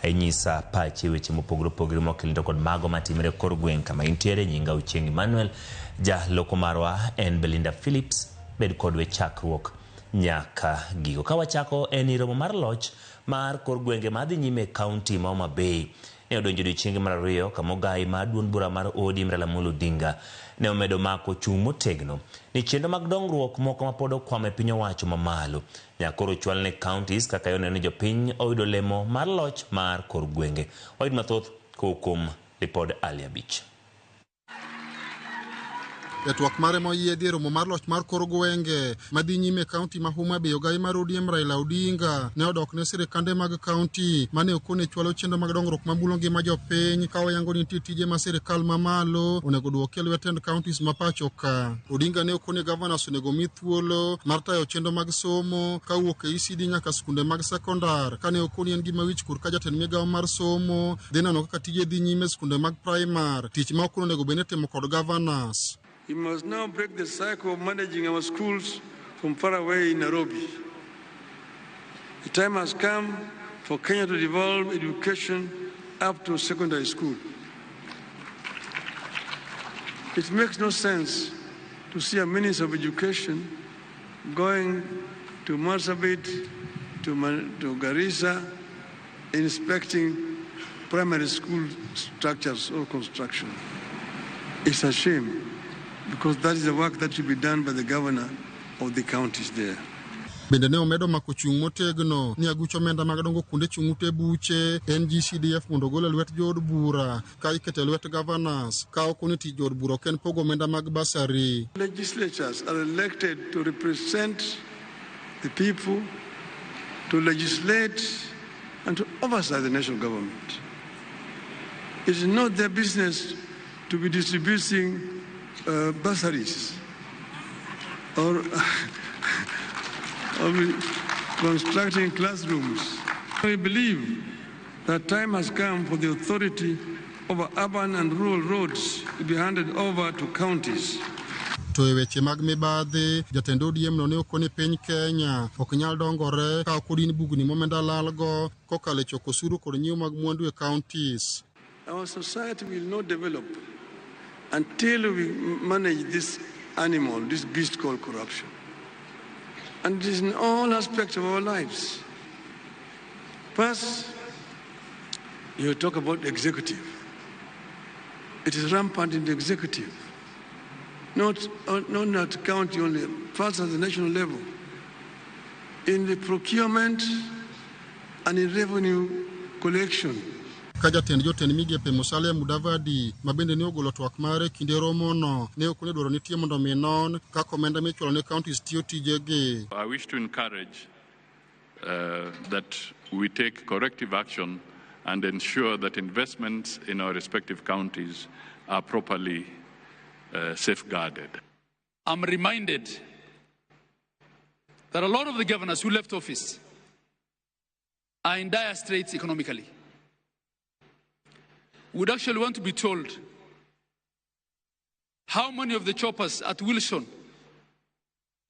Inyisa pachi e weche mopogore opogore mokildo kod mago matimore kor gweng' kama intiere. Nyinga Ochieng' Emmanuel, jaloko marwa en Belinda Phillips. Bed kodwa e chakruok nyaka giko. Ka wachako en ni romo mar loch mar kor gwenge madhi nyime e kaunti ma Homa Bay ne odonjo odiechienge mar ariyo kama ogayi mar duond bura mar ODM Raila Amolo Odinga ne omedo mako chung' motegno ni chenro mag dongruok moko mapod okwamo e piny owacho mamalo nyaka koro chwal ne counties kaka yoneno ni jopiny oyudo lemo mar loch mar kor gwenge. Wayud mathoth kowuok kuom lipod Ali Abich. E twak mare moyiedhi e romo mar loch mar kor gwenge madhi nyime e kaunti ma Homa Bay, ogayi mar ODM Raila Odinga ne odok ne sirikande mag kaunti mane okone chwalo chenro mag dongruok mamulo ngima jopiny ka oyango ni nitie tije ma sirikal mamalo onego duoki e lwet tend counties ma pacho ka. Odinga ne okone governors onego mi thuolo mar tayo chenro mag somo kawuok e ECD nyaka skunde mag sekondar kane okoni en gima wich kuot ka jatend migawo mar somo dhi neno kaka tije dhi nyime e skunde mag primar, tich ma ok onego bed ni itimo kod governors. We must now break the cycle of managing our schools from far away in Nairobi. The time has come for Kenya to devolve education up to secondary school. It makes no sense to see a minister of education going to Marsabit, to Garissa, inspecting primary school structures or construction. It's a shame because that is the work that should be done by the governor of the counties there. Bende ne omedo mako chung' motegno ni aguch omenda mag dongo kuonde chung' ute buche NGCDF mondo ogol e lwet jood bura ka iketo e lwet governors ka ok ni tich jood bura ok en pogo omenda mag bursary. Legislatures are elected to represent the people, to legislate and to oversight the national government. It is not their business to be distributing bursaries or be constructing classrooms. We believe that time has come for the authority over urban and rural roads to be handed over to counties. To e weche mag mibadhi, jatend ODM no ne okone piny Kenya ok nyal dongore ka ok odin bugni momenda lalgo kokalo e choko osuru kod nyiewo mag mwandu e counties. Our society will not develop until we manage this animal, this beast called corruption. And it is in all aspects of our lives. First, you talk about the executive. It is rampant in the executive. Not at county only, first at the national level. In the procurement and in revenue collection. Ka jatend jotend migepe Musalia Mudavadi ma bende ne ogolo twak mare kinde romono ne okone dwaro nitie mondo mi non kaka omenda michulo ne counties tiyo tijegi. I wish to encourage that we take corrective action and ensure that investments in our respective counties are properly safeguarded. I'm reminded that a lot of the governors who left office are in dire straits economically. Would actually want to be told how many of the choppers at Wilson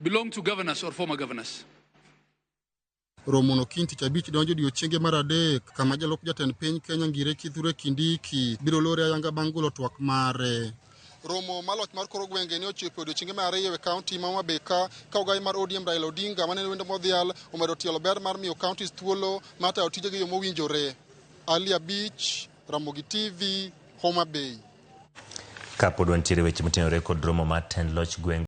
belong to governors or former governors. Romono kiny tich abich donjo odiechienge mar adek kama jalup jatend piny Kenya Ngire Kithure Kindiki biro lore ayanga bang' golo twak mare. Romo mar loch mar kor gwenge ne ochopo e odiechienge mar ariyo e kaunti ma Homa Bay ka ogayi mar ODM Raila Odinga mane en wendo modhial omedo tielo ber mar miyo counties thuolo mar tayo tijegi e yo mowinjore. Ali Abich, Ramogi TV, Homa Bay. Kapod wantiere weche motenore kod romo mar tend loch gwenge.